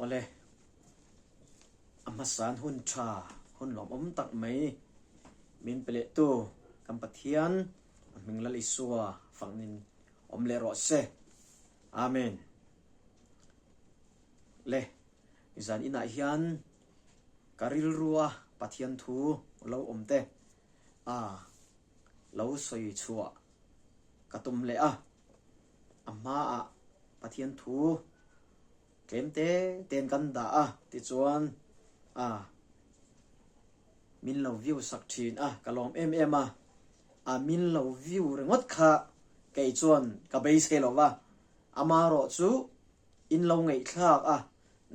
Awle, a hmasan hun tha, hun lawmawm tak mai min pe lehtu kan Pathian a hming Lal Isua fangin awm leh rawh se. Amen. Le, zan inah hian ka rilrua Pathian thu lo awm te a lo sawi chhuah ka tum leh a. A hmaah Pathian thu tlem te ten kan dah a tichuan a min lo view sak thin a, ka lawm em em a, a min lo view ringawt kha kei chuan ka beisei lo va, amaherawh chu in lo ngaihthlak a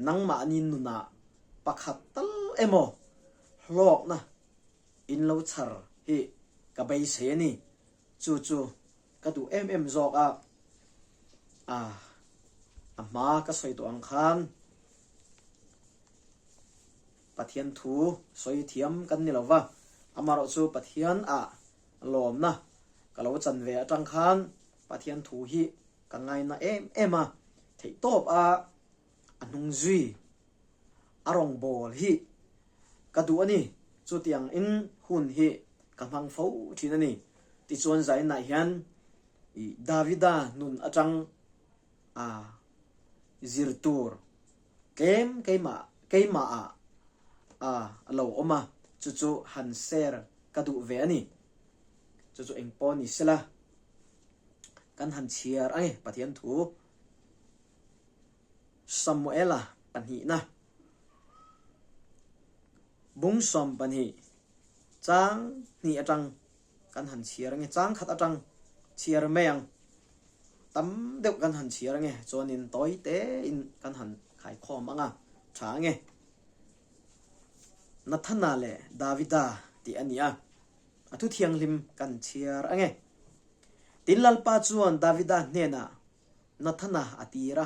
nangmahni nunah pakhat tal emaw hlawkna in lo chhar hi ka beisei a ni, chu chu Ka duh em em zawk a, a a hma ka sawi tawh ang khan Pathian thu sawi thiam kan ni lo va, amaherawh chu Pathian ah lawmna ka lo chan ve atang khan Pathian thu hi ka ngaina em em a, theihtawp a a hnung zui a rawngbâwl hi ka duh a ni. Chutiang in hun hi ka hmang fo ṭhin a ni. Tichuan zainah hian i Davida nun aṭang a zir tûr tlêm keimah keimahah a lo awm a, chu chu han share ka duh ve a ni. Chu chu eng pawh ni sela kan han chhiar ang e Pathian thu. Samuela pahnihna bung 12 chang hnih atang kan han chhiar ange, chang khat atang chhiar mai ang, tam deuh kan han chhiar ange, chuanin tawi tein kan han khaikhawm anga tha ange. Nathana leh Davida tih a ni a, a thu thianghlim kan chhiar ange. Tin Lalpa chuan Davida hnenah Nathana a tir a,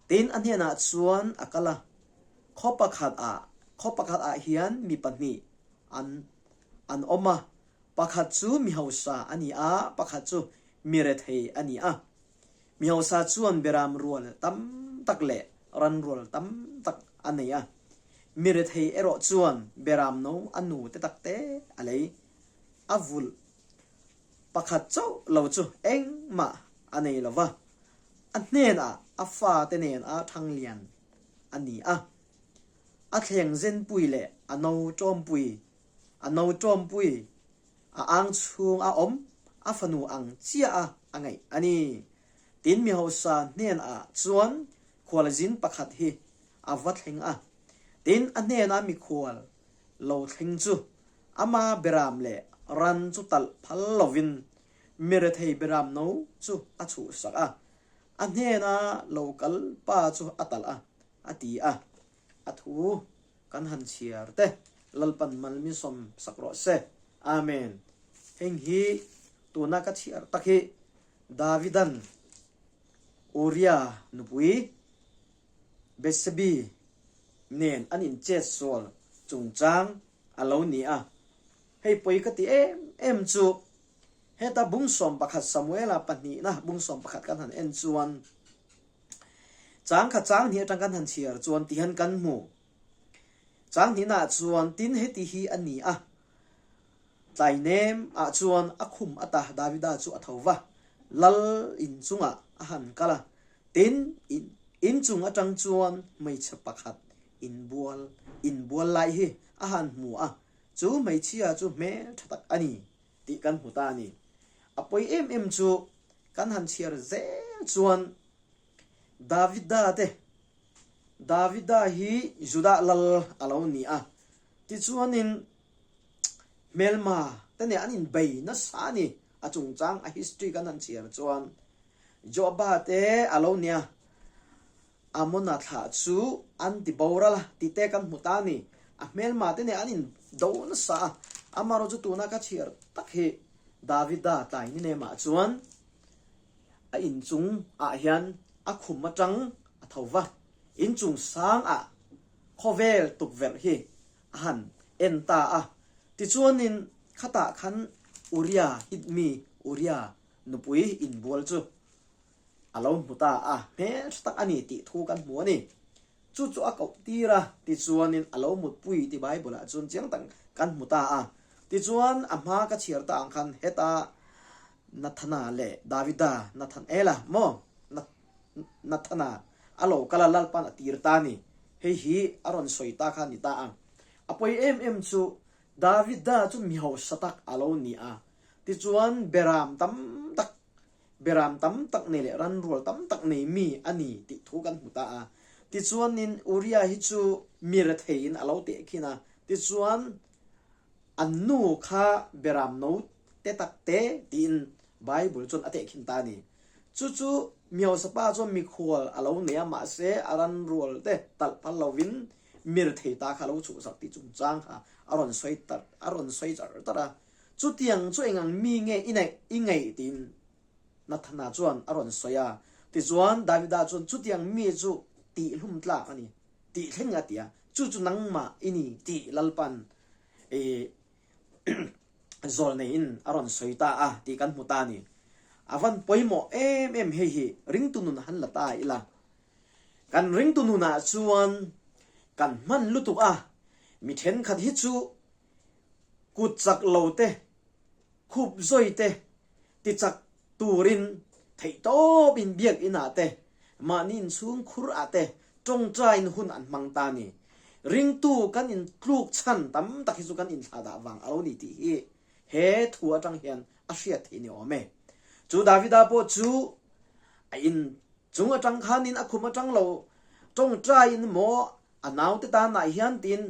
tin a hnenah chuan a kal a, Khaw pakhat ah, khaw pakhat ah hian mi pahnih an an awm a, pakhat chu mi hausa a ni a, pakhat chu mi rethei a ni a. Mi hausa chuan beram rual tam tak leh ran rual tam tak a nei a, mi rethei erawh chuan beram no a nu te tak te a lei, a vulh Pakhat chauh lo chu engmah a nei lo va, a hnenah a fate nen a thanglian a ni a. A thleng zenpui leh a no ṭawmpui, a no ṭawmpui a ang chhung a awm a fanu ang chiah a a ngaih a ni. Tin mi hausa hnenah chuan khualzin pakhat hi a va thleng a, tin a hnena mikhual lo thleng chu Ama beram leh ran chu talh phal lovin mi rethei beram no chu a chhuhsak a, a hnena lo kal pa chu a talh a, a ti a. A thu kan han chhiar te Lalpan mal min sawm sak rawh se. Amen. Heng hi tuna ka chhiar tak hi Davidan Uria nupui Bethsebi nen an inchet sual chungchang a lo ni a. Hei pawi ka ti em em chu, heta bung 11 Samuela pahnihna bung 11 kan han en chuan, chang kha chang hnih atang kan han chhiar chuan tihian kan hmu. Chang hnihnaah chuan tin heti hi a ni a, tlai nem ah chuan a khum ata Davida chu a tho va, lal inchungah a han kal a, tin inchung atang chuan hmeichhe pakhat Inbual, inbual lai hi a han hmu a, chu hmeichhia chu hmel tha tak a ni tih kan hmu ta a ni. A pawi em em chu kan han chhiar zel chuan Davida te, Davida hi Judah lal a lo ni a, tichuanin hmelma te nen an inbei nasa a ni. A chungchang a history kan han chhiar chuan Joaba te a lo nia, Amona thlah chu an ti boral a tih te kan hmu ta a ni. A hmelma te nen an in do nasa a, amaherawh chu tuna ka chhiar tak hi Davida tlai ni nemah chuan a inchung ah hian a khum atang a tho va, inchung sang ah khawvel tukverh hi a han en ta a. Tichuanin khatah khan Uria hit mi Uria nupui inbual chu A lo hmu ta a, hmeltha tak a ni tih thu kan hmu a ni. Chu chu a koh tir a, tichuanin a lo mutpui ti Bible ah chuan chiang tak kan hmu ta a. Tichuan a hma ka chhiar ta ang khan heta Nathana leh Davida, Nathanaela maw? Nathana a lo kal a, Lalpan a tir ta a ni. Hei hi a rawn sawi ta kha a ni ta a. A pawi em em chu Davida chu mi hausa tak a lo ni a, tichuan beram tam tak Beram tam tak nei leh ranrual tam tak nei mi a ni tih thu kan hmu ta a. Tichuanin Uriah hi chu mi retheiin a lo teh khin a, tichuan an nu kha beram no te tak te tiin Bible chuan a teh khin ta a ni. Chu chu Miausapa chuan mikhual a lo nei a, mahse a ranrual te talh phal lovin mi rethei ta kha a lo chhuhsak tih chungchang kha a rawn sawi a rawn sawi char char a. Chutiang chu engang mi nge i neih i ngeih tiin Nathana chuan a rawn sawi a. Tichuan Davida chuan chutiang mi chu tihhlum tlak a ni tih thleng a ti a, chu chu nangmah i ni tih Lalpan i zawl neiin a rawn sawi ta a tih kan hmu ta a ni. A van pawimawh em em hei hi ringtu nun han la ta ila. Kan ringtu nunah chuan kan hman lutuk a, mi thenkhat hi chu Kut chak lo te, khup zawi te ti chak turin theihtawp in biakinn ah te, mahni inchhung khur ah te tawngtain hun an hmang ta ni. Ringtu kan intluk chhan tam tak hi chu kan inthlahdah vang a lo ni tih hi he thu atang hian a hriat theih ni awm e. Chu Davida pawh chu a in chung atang khanin a khum atang lo tawngtain maw A naute tanah hian tiin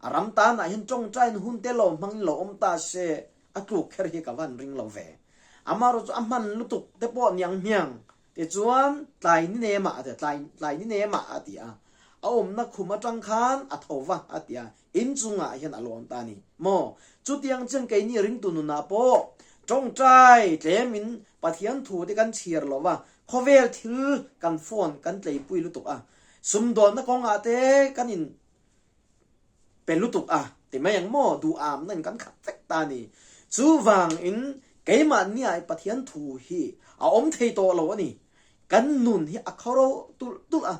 a ram tanah hian tawngtain hun te lo hmangin lo awm ta se a tluk kher hi ka van ring lo ve. Amaherawh chu a hman lutuk te pawh niang hmiang tichuan tlai ni nemah a ti a, tlai tlai ni nemah a ti a, a awmna khum atang khan a tho va a ti a, inchungah hian a lawn ta a ni maw? Chutiang chuan keini ringtu nunah pawh tawngtai tlemin Pathian thu te kan chhiar lo va, khawvel thil kan phone kan tleipui lutuk a, Sumdawnna kawngah te kan in pe lutuk a ti mai ang maw? Duh amna in kan khat vek ta a ni. Chuvangin keimahnia i Pathian thu hi a awm thei tawh lo a ni. Kan nun hi a kho ro tulh tulh a,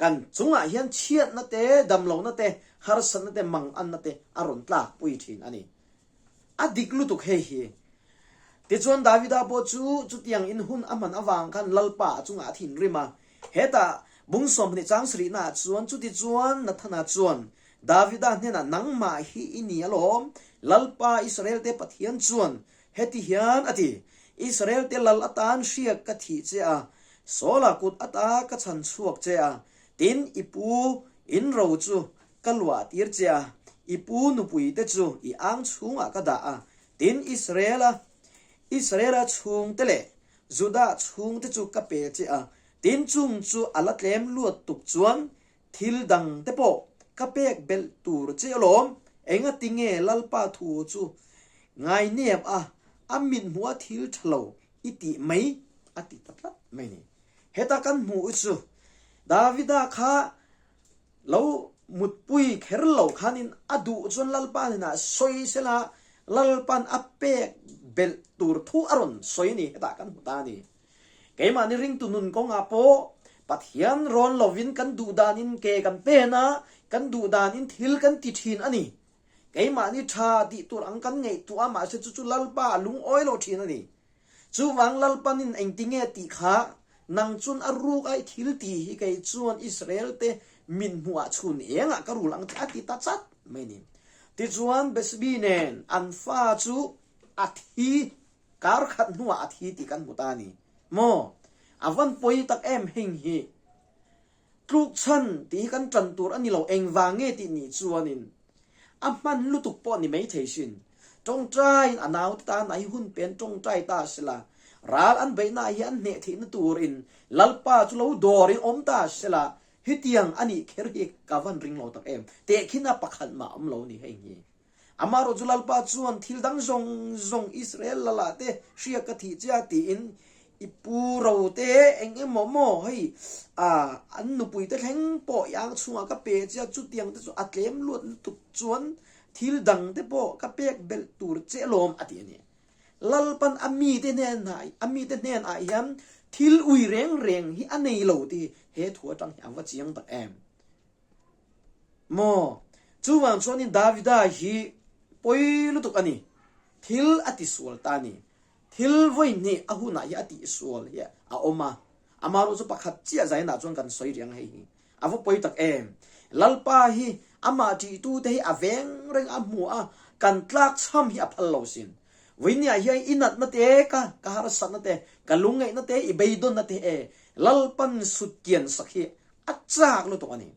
kan chungah hian chhiatna te, damlohna te, harsatna te, manganna te a rawn tlakpui thin a ni. A dik lutuk hei hi. Tichuan Davida pawh chu chutiang in hun a hman avang khan Lalpa a chungah a thinrim a. Hetah bung 20 chang sarihnaah chuan chutichuan Nathana chuan Davida hnenah nangmah hi i ni alawm, Lalpa Israelte Pathian chuan heti hian a ti, Israelte lal atan hriak ka thih che a, Saula kut ata ka chhan chhuak che a, tin i pu in ro chu Ka luah tir che a, i pu nupui te chu i ang chhungah ka dah a, tin Israela, Israela chhungte leh Juda chhungte chu ka pe che a, tin chung chu a la tlem luat tuk chuan thil dang te pawh ka pek belh tur che alawm, engati nge Lalpa thu chu ngainep a, a mithmuh a thil tha lo i tih mai a ti ta tlat mai ni. Heta kan hmuh chu Davida kha Lo mutpui kher lo khanin a duh chuan Lalpa hnenah sawi sela Lalpan a pek belh tur thu a rawn sawi a ni, hetah kan hmu ta a ni. Keimahni ringtu nun kawngah pawh Pathian rawn lovin kan duh danin ke kan pen a, kan duh danin thil kan ti thin a ni. Keimahni tha tih tur ang kan ngaihtuah a, mahse chu chu Lalpa a lungawi lo thin a ni. Chuvang Lalpanin engtinge tih kha nang chuan a ruk a i thil tih hi kei chuan Israel te min hmuh ah chhun engah ka rul ang che a ti ta chat mai ni. Tichuan Bethshebi nen an fa chu a thi kar khat hnuah a thi tih kan hmu ta a ni maw? A van pawi tak em heng hi tluk chhan tih hi kan tan tur a ni lo engvang nge tih nih chuanin A hman lutuk pawh ni mai thei sin. Tawngtaiin a naute tan a hi hun pen tawngtai ta a sela, ral an beihna hi an hneh theihna turin Lalpa chu lo dawrin awm ta a sela, hetiang a nih kher hi ka van ring lo tak em. Tehkhina pakhat mah awm lo ni hei hi. Amaherawh chu Lalpa chuan thil dang zawng zawng Israel lala te hria ka thih che a tiin I pu ro te eng emaw maw hei a an nupui te thleng pawh i ang chhungah ka pe che a chutiang te chu a tlem luat lutuk chuan thil dang te pawh ka pek belh tur che alawm a ti a ni. Lalpan a mite hnenah a mite hnenah hian thil ui reng reng hi a nei lo tih he thu atang hi a va chiang tak em. Maw? Chuvang chuanin Davida hi pawi lutuk a ni. Thil a tisual ta a ni. Thil vawi hnih a hunah hi a tihsual hi a awm a. Amaherawh chu pakhat chiah zainah chuan kan sawi rih ang hei hi. A va pawi tak em! Lalpa hi amah ṭihtute hi a veng reng a hmu a, kan tlak chham hi a phal lo sin. Vawinia hian i natna te ka, ka harsatna te, ka lungngaihna te, i beidawnna te e, Lalpan sut kian sak hi a chak lutuk a ni.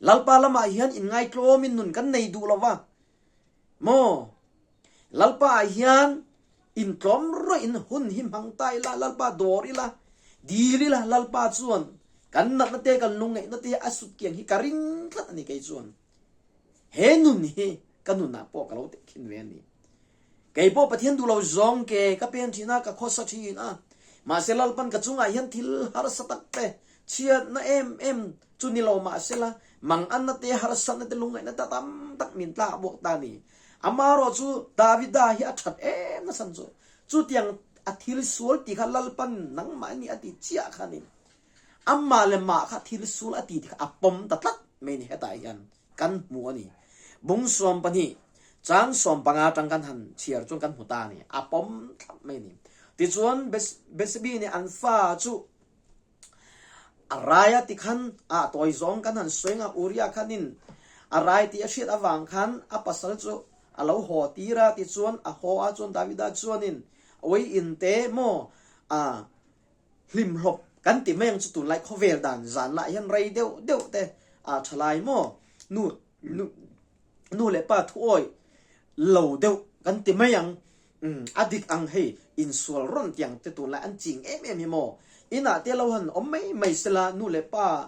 Lalpa lamah hian inngaitlawmin nun kan nei duh lo va, maw? Lalpa ah hian intlawm rawih in hun hi hmang ta ila, Lalpa dawr ila, dil ila, Lalpa chuan kan natna te, kan lungngaihna te a sut kiang hi ka ring tlat a ni kei chuan. He nun hi ka nunah pawh ka lo tehkhin ve a ni. Kei pawh Pathian duh lo zawng ke ka pen thin a, ka khawsa thin a. Mahse Lalpan ka chungah hian thil harsa tak te, chhiatna em em chu ni lo mahsela, manganna te, harsatna te, lungngaihna te tam tak min tlak bawk ta a ni. Amaherawh chu Davida hi a that em nasan chu, chutiang a thil sual ti kha Lalpan nangmah ni a ti chiah khanin amah leh mah kha thil sual a ti ti kha a pawm ta tlat mai ni hetah hian kan hmu a ni. Bung 12 chang 15 atang kan han chhiar chuan kan hmu ta a ni, a pawm thlap mai a ni. Tichuan Bethsebi nih an fa chu A rai a ti khan a tawi zawng kan han sawi nga Uria khanin a rai tih a hriat avang khan a pasal chu a lo haw tir a tichuan a haw a chuan Davida chuanin awii in te maw a hlimhlawp kan ti mai ang chu tunlai khawvel dan zan lah hian rei deuh deuh te a tha lai maw nu nu nu leh pa thuawi lo deuh kan ti mai ang Umm, a dik ang hei, insual rawn tiang te tunlai an ching em em hi maw? Inah te lo han awm mai mai sela, nu leh pa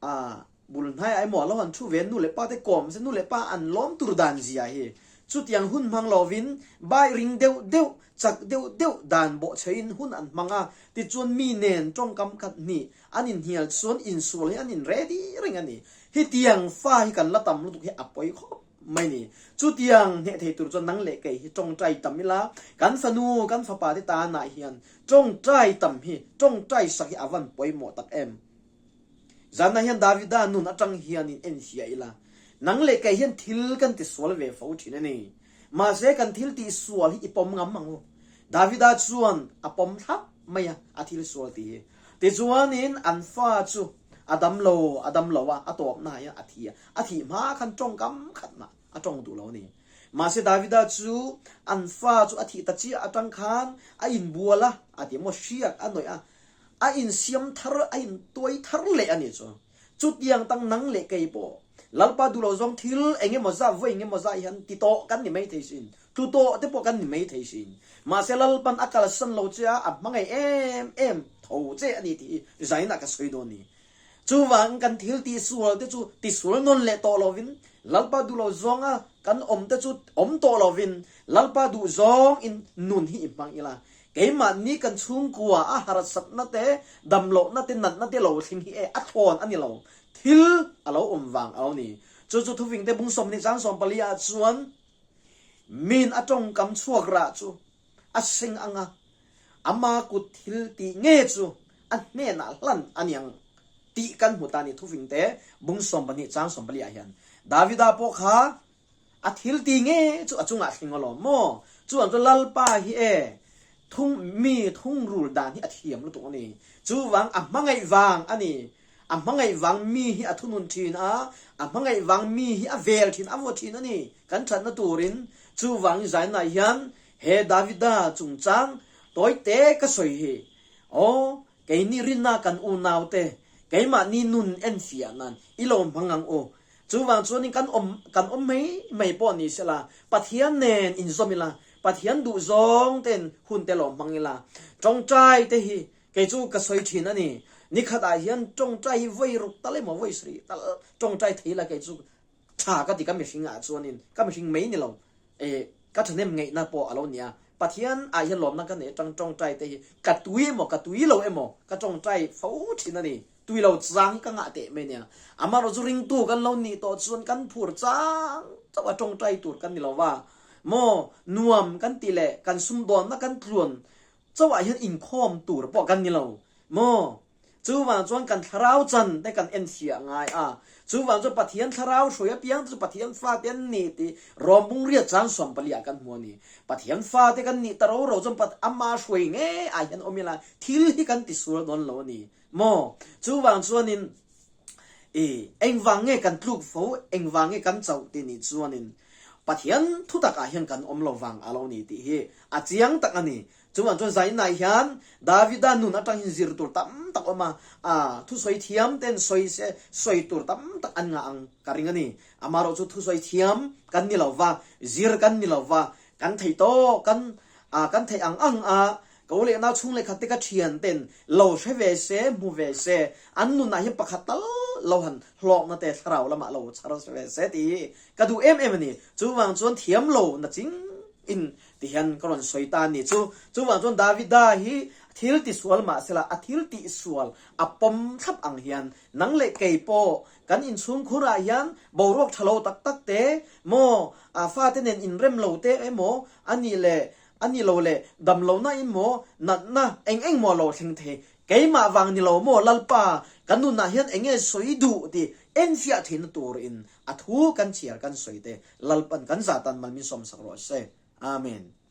ah bul hnaiah emaw lo han thu ve, nu leh pa te kawm se, nu leh pa an lawm tur dan zia hi. Chutiang hun hmang lovin bai ring deuh deuh, chak deuh deuh dan bawhchheiin hun an hmang a, tichuan mi nen tawngkam khat hnih an inhnial chuan insual hi an in ready reng a ni. Hetiang fa hi kan la tam lutuk hi a pawi khawp. Mai ni. Chutiang hneh thei tur chuan nang leh kei hi tawngtai tam ila, kan fanu, kan fapa te tanah hian tawngtai tam hi, tawngtai sak hi a van pawimawh tak em. Zanah hian Davida nun atang hian in en hria ila, nang leh kei hian thil kan ti sual ve fo thin a ni. Mahse kan thil tih sual hi i pawm ngam ang u. Davida chuan a pawm thlap mai a, a thil sual tih hi. Tichuanin an fa chu a dam lo, a dam lo a, a tawpna ah hian a thi a, a thih hma khan tawngkam khat mah a tawng duh lo a ni. Mahse Davida chu an fa chu a thih ta chiah atang khan a inbual a, a ti maw hriak a nawih a, a insiam thar, a intuai thar leh a ni chu. Chutiang tang nang leh kei pawh Lalpa duh lo zawng thil eng emaw zah, vawi eng emaw zah hian ti tawh kan ni mai thei sin, tlu tawh te pawh kan ni mai thei sin. Mahse Lalpan a kalsan lo che a, a hmangaih em em tho che a ni tih hi zainah ka sawi dawn ni. Chuvangin kan thil tihsual te chu tisual nawn leh tawh lovin, Lalpa duh lo zawnga kan awm te chu awm tawh lovin, Lalpa duh zawngin nun hi i hmang ila. Keimahni kan chhungkua a harsatna te, damlohna te, natna te lo thleng hi e a thlawn a ni lo. Thil a lo awm vang a lo ni. Chu chu thufingte bung 20 chang 14 ah chuan min a tawngkam chhuak rah chu a seng ang a, ama kut thil tih nge chu a hnenah hlan a ni ang tih kan hmu ta a ni thufingte bung 12 chang 14 ah hian. Davida pawh kha A thil ti nge chu a chungah thling alawm maw? Chuan chu Lalpa hi e, thung mi thungrul dan hi a thiam lutuk a ni. Chuvang a hmangaih vang a ni. A hmangaih vang mi hi a thunun thin a, a hmangaih vang mi hi a vel thin, a vaw thin a ni. Kan thatna turin chuvangin zainah hian he Davida chungchang tawite ka sawi hi. Aw, keini rinna kan unaute, keimahni nun enfiah nan i lo hmang ang u. Chuvang chuanin kan awm kan awm mai mai pawh ni sela, Pathian nen inzawm ila, Pathian duh zawng ten hun te lo hmang ila. Tawngtai te hi kei chu ka sawi thin a ni. Nikhat ah hian tawngtai hi vawi ruk tal emaw vawi sarih tal tawngtai thei ila kei chu tha ka ti ka mihring ah chuanin ka mihring mai ni lo e ka thahnem ngaihna pawh a lo ni a. Pathian ah hian lawmna ka nei atang tawngtai te hi ka tui emaw ka tui lo emaw ka tawngtai fo thin a ni. Tui lo chang hi ka ngah teh mai nia. Amaherawh chu ringtu kan lo nih tawh chuan kan phur chang chauh a tawngtai tur kan ni lo va. Maw nuam kan tih leh kan sumdawnna kan tluan chauhah hian inkhawm tur pawh kan ni lo. Maw. Chuvang chuan kan thlarau chan te kan enfiah ngai a. Chuvang chuan Pathian thlarau hruai apiang te chu Pathian fate an ni tih Rom bungriat chang sawmpali ah kan hmu a ni. Pathian fate kan nih ta ro ro chuan Ama hruai ngei ah hian awm ila thil hi kan tisual dawn lo a ni maw? Chuvang chuanin i engvang nge kan tluk fo, engvang nge kan chauh tih nih chuanin Pathian thutak ah hian kan awm lo vang a lo ni tih hi a chiang tak a ni. Chuvang chuan zainah hian Davida nun atang hian zir tur tam tak awm a, a thusawi thiam ten sawi se sawi tur tam tak an ngah ang ka ring a ni. Amaherawh chu thusawi thiam kan ni lo va, zir kan ni lo va, kan thei tawh kan kan theih ang ang a, ko leh nau chhung leh khat te ka thian ten lo hre ve se, hmu ve se, an nunah hian pakhat tal lo han hlawkna te thlarau lamah lo chhar ve se tih hi ka duh em em a ni. Chuvang chuan thiam lo na ching in Tihian ka rawn sawi ta a ni chu. Chuvang chuan Davida hi thil tisual mah sela a thil tihsual a pawm thlap ang hian nang leh kei pawh kan inchhungkhur ah hian boruak tha lo tak tak te maw, a fate nen inrem lo te emaw a nih leh a nih lo leh dam lohna in maw natna eng eng maw a lo thleng thei. Keimah vang ni lo maw Lalpa kan nunah hian eng nge sawi duh tih enfiah theihna turin a thu kan chhiar kan sawi te Lalpan kan zah tan mal min sawmsak rawh se. Amen.